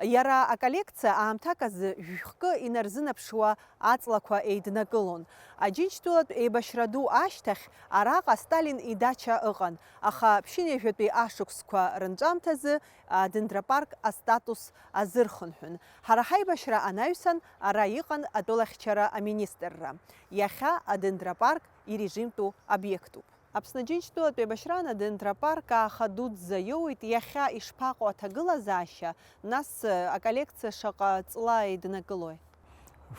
Иара аколлекциа аамҭак азы жәшәкы инарзынаԥшуа аҵлақәа еиднакылон. Аџьынџьтәылатә еибашьра ду ашьҭахь араҟа Сталин идача ыҟан, аха ԥшьынҩажәатәи ашықәсқәа рынҵәамҭазы адендропарк астатус азырхынҳәын. Ҳара ҳаибашьра анаҩсан ара иҟан атәылахьчара аминистрра. Иахьа адендропарк ирежимтәу обиектуп. Аԥсны Џьынџьтәылатә еибашьраан адендропарк ааха дуӡӡа иоуеит, иахьа ишԥаҟоу аҭагылазаашьа, нас, аколлекциа шаҟа ҵла еиднакылои?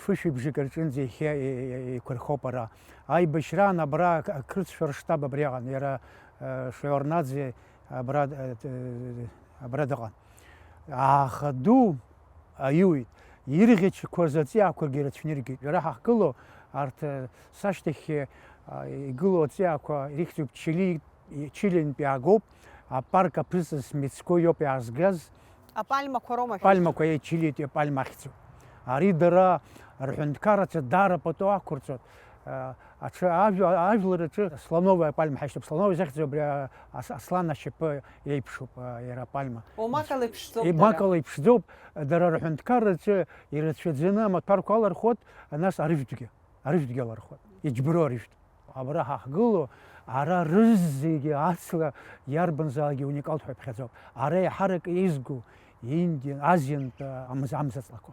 Фышәыбжак рҿынӡа иахьа еиқәырхоуп ара. Аибашьраан абра ақырҭцәа рштаб абриаҟан, иара, э, Шеварднаӡе абра, э, абра дыҟан. Ааха ду аиуит. Ирӷьычқәаз аҵиаақәагьы рацәаны иргеит. Иара ҳахьгылоу, арҭ, э, сашьҭахь, э, игылоу аҵиаақәа ирыхьӡуп Чили, Чилинтә иаагоуп, апарк аԥызҵаз мицкәа иоуп иаазгаз. Апальмақәа роума шәа? Апальмақәа, еи, Чилитәи апальма ахьӡуп. Ари дара рҳәынҭқарраҿы даара пату ақәырҵоит. Э, аҽы ажәа-, ажәлар рҿы слоновая пальма ҳашьҭоуп. Слоновая захьӡу абри, а, ас-, аслан ашьапы еиԥшуп, а, иара апальма. О, макала иԥшӡоуп. Е, дара макала иԥшӡоуп. Дара рҳәынҭқарраҿы ирацәаӡаны амаҭәарқәа алархәот, нас арыжәтәгьы, арыжәтәгьы алархәот. Иџьбароу арыжәтә. Абра ҳахгыло, ара рызегьы аҵла иарбанзаалакгьы уникалтә ҳәа иԥхьаӡоуп. Ара еиҳарак еизгоу Индиан, Азиантә, а, амз-, амзаҵлақәа.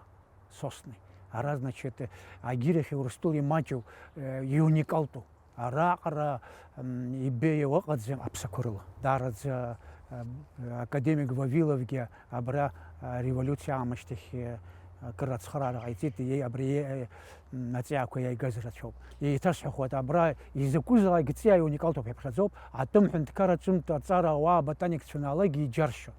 Сосни. Ара, значит, агьырахьи Урыстәылеи имаҷу, э, иуникалтәу. Араҟара, м, ибеиоу ыҟаӡам аԥсақәа рыла. Даараӡа, э, академик Вавиловгьы абра, э, ареволиуциа аамышьҭахь, э, акыр ацхыраара ҟаиҵеит, иеи-, абри иеи-, э, м, аҵиаақәа иааигаз рацәоуп. Еиҭасҳәахуеит, абра изакәызаалакь ҵиааи уникалтәуп ҳәа иԥхьаӡоуп, атәым ҳәынҭқарра ҿынтә аҵара ауаа ботаникцәа анаалак иџьаршьон.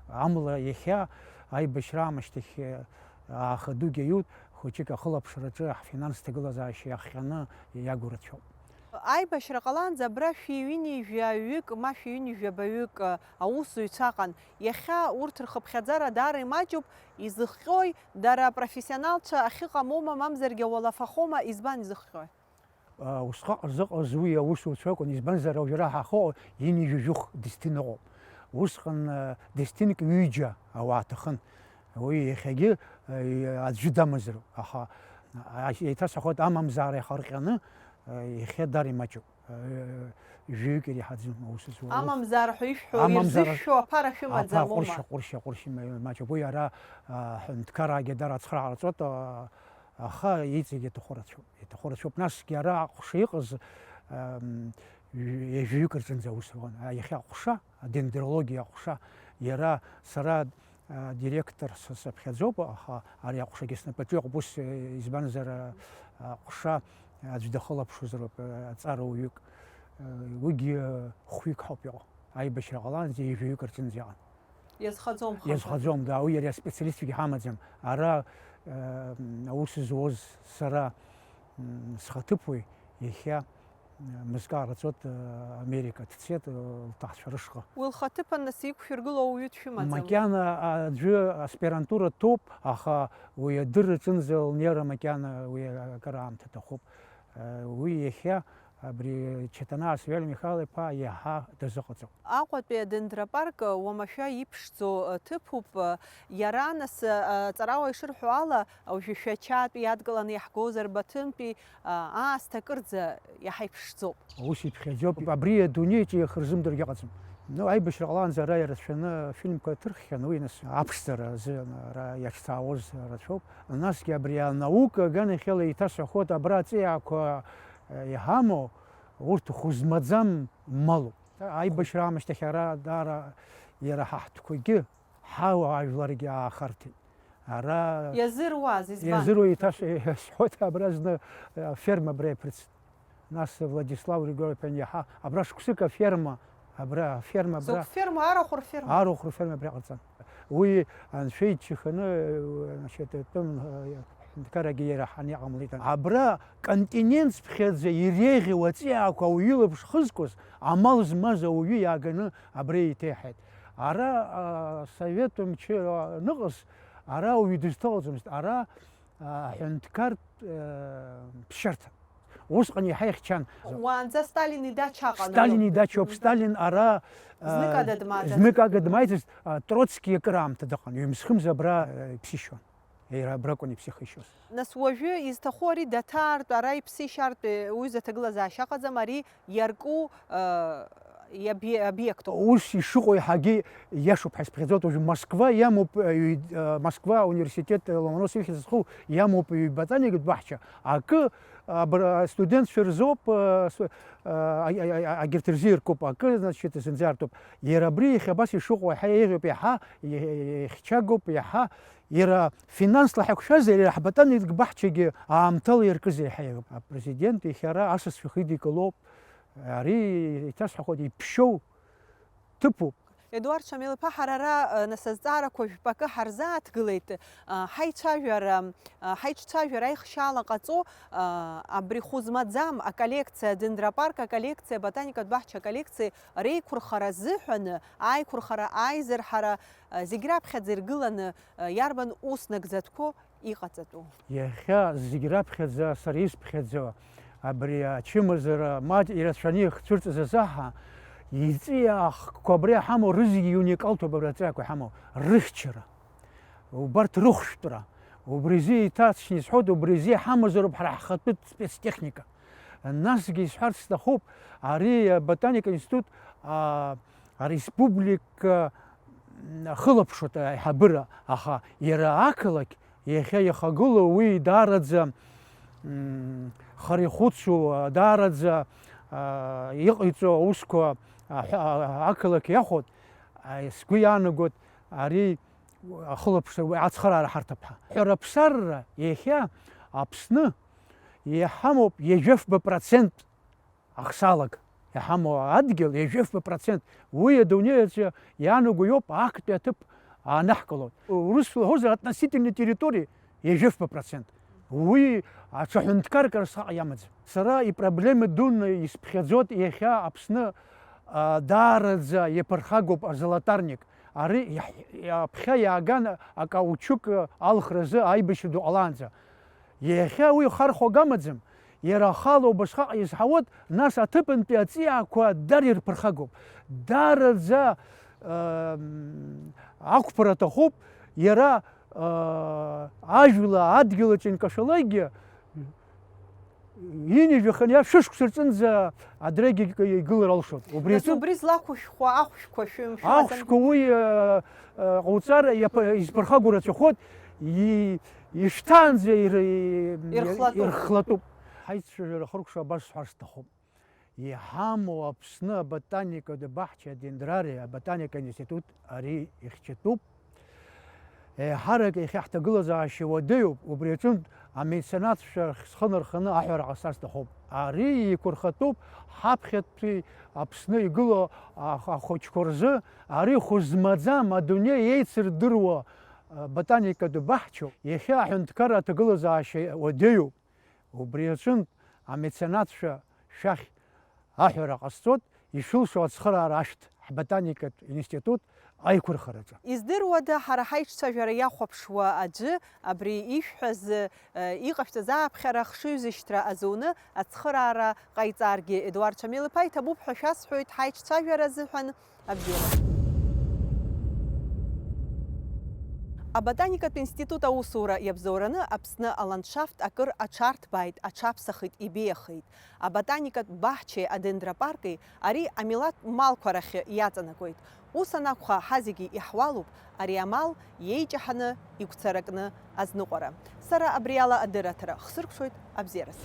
Амала иахьа аибашьра аамышьҭахь, э, ааха дугьы аиут, хәыҷык ахылаԥшраҿы ҳфинанс ҭагылазаашьа иахҟьаны иагу рацәоуп. Аибашьра ҟалаанӡа абра шәи ҩынҩажәаҩык, ма шәи ҩынҩажәабаҩык, э, аусзуҩцәа аҟан. Иахьа урҭ рхыԥхьаӡара даара имаҷуп, изыхҟьои, дара апрофессионалцәа ахьыҟамоума, мамзаргьы ауалафахома, избан изыхҟьои? А, усҟак зыҟаз уи аусуцәа акәын, избанзар, уажәы ара ҳахьыҟоу ҩынҩажәи жәохә дисҭин ыҟоуп. Усҟан, а, дисҭинк ҩыџьа ауаа аҭахын. Уи иахьагьы, а, аӡәы дамазароуп, аха, а, еиҭасҳәахоит, амамзаара иахырҟьаны, а, иахьа даара имаҷуп. А, жәаҩык иреиҳаӡам аус зуа. Амамзаара ҳәа ишәҳәо, амамзаара ирзышәшәо аԥара шәымаӡам, аԥа ҟәыршьа, ҟәыршьа, ҟәыршьа ма-, маҷуп. Уи ара, а, ҳәынҭқараагьы даара ацхыраара ҟарҵоит, а, аха иҵегь иаҭаху рацәоуп. Иаҭаху рацәоуп. Насгьы ара аҟәша иҟаз, ам, жәаҩык рҿынӡа аус руан. А, иахьа аҟәша, адендрологиа аҟәша, иара сара, а, директор са саԥхьаӡоуп, аха ари аҟәшагьы снапаҿы иҟоуп. Ус, э, избанзар, а, аҟәша аӡә дахылаԥшуазароуп, а, аҵарауаҩык. Э, уигьы, э, хәҩык ҳауп иҟоу. Аибашьра ҟалаанӡа ҩажәаҩык рҿынӡа иҟан. Иазхаӡом, хымԥада. Иазхаӡом, да, уи иара специалистгьы ҳамаӡам. Ара, э, аус зуаз сара, м, схаҭыԥуаҩ иахьа, э, мызкы ҟарҵоит, э, Америка дцеит, э, лҭаацәа рышҟа. Уи лхаҭыԥан нас иқәшәыргыло ауаҩы дшәымаӡам? Макьана аӡәы аспирантура ҭоуп, аха уи адырраҿынӡа лнеира макьана уи акыр аамҭа аҭахуп. Э, уи иахьа Абри Чаҭанаа Савель Михаил-иԥа иаҳа дазыҟаҵоуп. Аҟәатәи адендропарк уамашәа иԥшӡоу ҭыԥуп. Иара, нас, аҵарауаа ишырҳәо ала, уажәы Шәачатәи иадкыланы иаҳгозар, Баҭымтәи, аасҭа акырӡа иаҳа иԥшӡоуп. Ус иԥхьаӡоуп. Абри адунеиаҿы иахырзымдыргьы ыҟаӡам. Ну, аибашьра ҟалаанӡа ара ирацәаны афильмқәа ҭырххьан, уи, нас, аԥшӡара азы ара иаҿцаауаз рацәоуп. Насгьы абри анаука аганахьала еиҭасҳәахоит, абра аҵиаақәа, э, иҳамоу, урҭ хәызмаӡам малуп. Аибашьра аамышьҭахь ара даара иара ҳа ҳтәқәагьы, ҳауаажәларгьы аахарҭеит. Ара Иазыруаз, избан? Иазыруа еиҭа ш- сҳәоит, абра зны аферма абра иаԥырҵт. Нас Владислав Григорьевич иаҳа абра шықәсык аферма, абра аферма абра Зықә ферма, арахә рферма. Арахә рферма абра ҟарҵан. Уи анцәа иџьшьаханы, значит, тәым ҳәынҭқарагьы иара ҳан иҟамлеит. Абра континент цыԥхьаӡа иреиӷьу аҵиаақәа ауаҩы илаԥш хызкуаз, амал змаз ауаҩы иааганы абра еиҭеиҳаит. Ара асовет мчы аныҟаз, ара ауаҩы дызҭалаӡомызт, ара аҳәынҭқартә ԥсшьарҭа. Усҟан иаҳа ихьчан. Уаанӡа Сталин идача аҟан. Сталин идачоуп, Сталин ара Знык ада дмааӡацызт. Знык ага дмааӡацызт, а, Троцки акыр аамҭа дыҟан, ҩымз-хымз абра, а, иԥсишьон. Иара абракәын иԥсихишьоз. Нас уажәы изҭаху ари даҭаартә, ара иԥсишьартә, уи заҭагылазаашьа ыҟаӡам, ари иарку, а, иобе-, обиектуп. Ус ишыҟоу еиҳагьы иашоуп ҳәа исԥхьаӡоит. Уажәы Москва иамоуп, а, ҩ-, а, Москва ауниверситет Ломоносов ихьӡ зху иамоуп ҩ-, ботаникатә баҳча. Акы абра астудентцәа рзоуп, а, с-, а, а, а, агьырҭ рзы иркуп, акы, значит, зынӡа артуп. Иара абри иахьа абас ишыҟоу иаҳа еиӷьуп, иаҳа ихьчагоуп, иаҳа иара финансла ҳақәшәазар, иара ҳботаникатә баҳчагьы аамҭала иркызар иаҳа еиӷьуп. Апрезидент иахьа ара асасцәа хидикылоуп, ари, иҭасҳәахуеит, иԥшьоу ҭыԥуп. Едуард Шамил-иԥа, ҳара ара, э, нас азҵаарақәа жәпакы ҳарзааҭгылеит, э, ҳаицәажәара, э, ҳаиҿцәажәара аихшьаала ҟаҵо, э, абри хәы змаӡам аколлекциа, адендропарк аколлекциа, аботаникатә баҳча аколлекциа реиқәырхара азыҳәаны, аиқәырхара, аизырҳара, э, зегь раԥхьаӡа иргыланы, э, иарбан ус нагӡатәқәоу иҟаҵатәу? Иахьа зегь раԥхьаӡа сара исԥхьаӡо, абри ачымазара маҷ ирацәаны ихцәырҵыз азы ҳа, иҵиаа хкқәа абри иҳамоу рызегьы иуникалтәуп, абри аҵиаақәа иҳамоу рыхьчара. Убарҭ рыхәшәтәра. Убри азы еиҭаҵшьны исҳәоит, убри азы иҳамазароуп ҳара ҳхатәы спецтехника. Насгьы исҳәарц сҭахуп, ари аботаника институт, а, ареспублика ахылаԥшуеит аиҳабыра, аха иара ақалақь иахьа иахагылоу уи даараӡа, м, хара ихәыцу, даараӡа, а, иҟаиҵо аусқәа аҳәа-, ақалақь иахәоит, а, сгәы иаанагоит ари ахылаԥшра, уи ацхыраара ҳарҭап ҳәа. Ҳәарыԥсарра иахьа Аԥсны иҳамоуп ҩажәа фба процент ахсаалак иҳамоу адгьыл, ҩажәа фба процент, уи адунеи аҿы иаанаго иоуп, актәи аҭыԥ аанаҳкылоит. Урысла иҳәозар, относительной территории ҩажәа фба процент. Уи аҽа ҳәынҭқарк ара схаҟа иамаӡам. Сара ипроблема дуны исԥхьаӡоит иахьа Аԥсны, а, даараӡа иаԥырхагоуп азолотарник. Ари иаҳ-, аԥхьа иааган акаучук алхразы аибашьра ду ҟалаанӡа. Иахьа уи хархәага амаӡам, иара ахала убасҟак изҳауеит, нас аҭыԥантәи аҵиаақәа дар ирԥырхагоуп. Даараӡа, ам, ақәԥара аҭахуп, иара, а, ажәла адгьыл аҿы инкашәалакгьы, ҩынҩажәа хынҩажәа шәышықәса рҿынӡа адырҩегьых игылар алшоит. Убри Нас аҿы убри злақәышәхуа ахәшәқәа шәымшәаӡам? Ахәшәқәа уи, э, э, ҟауҵар иаԥ-, изԥырхагоу рацәахоит, и-, ишьҭаанӡа ир-, и-, Ирхлатәуп. Ирхлатәуп. Ҳаицәажәара хыркәшо абас сҳәар сҭахуп. Иҳамоу Аԥсны аботаникатә баҳча адендрариа аботаникатә институт ари ихьчатәуп. Еиҳарак иахьа ҳҭагылазаашьа уадаҩуп, убри аҿынтә амеценатцәа рахь схы нарханы аҳәара ҟасҵар сҭахуп. Ари еиқәырхатәуп ҳаԥхьатәи Аԥсны игылоу ах-, ахәыҷқәа рзы, ари хәы змаӡам, адунеи еицырдыруа, а, ботаникатә баҳчоуп. Иахьа аҳәынҭқарра аҭагылазаашьа уадаҩуп. Убри аҿынтә амеценатцәа шәахь аҳәара ҟасҵоит, ишәылшо ацхыраара ашәҭ ҳботаникатә институт аиқәырхараҿы. Издыруада, ҳара ҳаиҿцәажәара иахәаԥшуа аӡәы абри ишәҳәаз, э, иҟашәҵаз ааԥхьара хшыҩзышьҭра азуны ацхыраара ҟаиҵаргьы? Едуард Шамил-иԥа, иҭабуп ҳәа шәасҳәоит ҳаиҿцәажәара азыҳәан. Абзиара. Аботаникатә институт аусура иабзоураны Аԥсны аландшафт акыр аҽарҭбааит, аҽаԥсахит, ибеиахеит. Аботаникатә баҳчеи адендропарки ари амилаҭ малқәа рахь иаҵанакуеит. Ус анакәха, ҳазегьы иаҳуалуп ари амал иеиҷаҳаны игәцаракны азныҟәара. Сара абриала адырраҭара хсыркәшоит, абзиараз.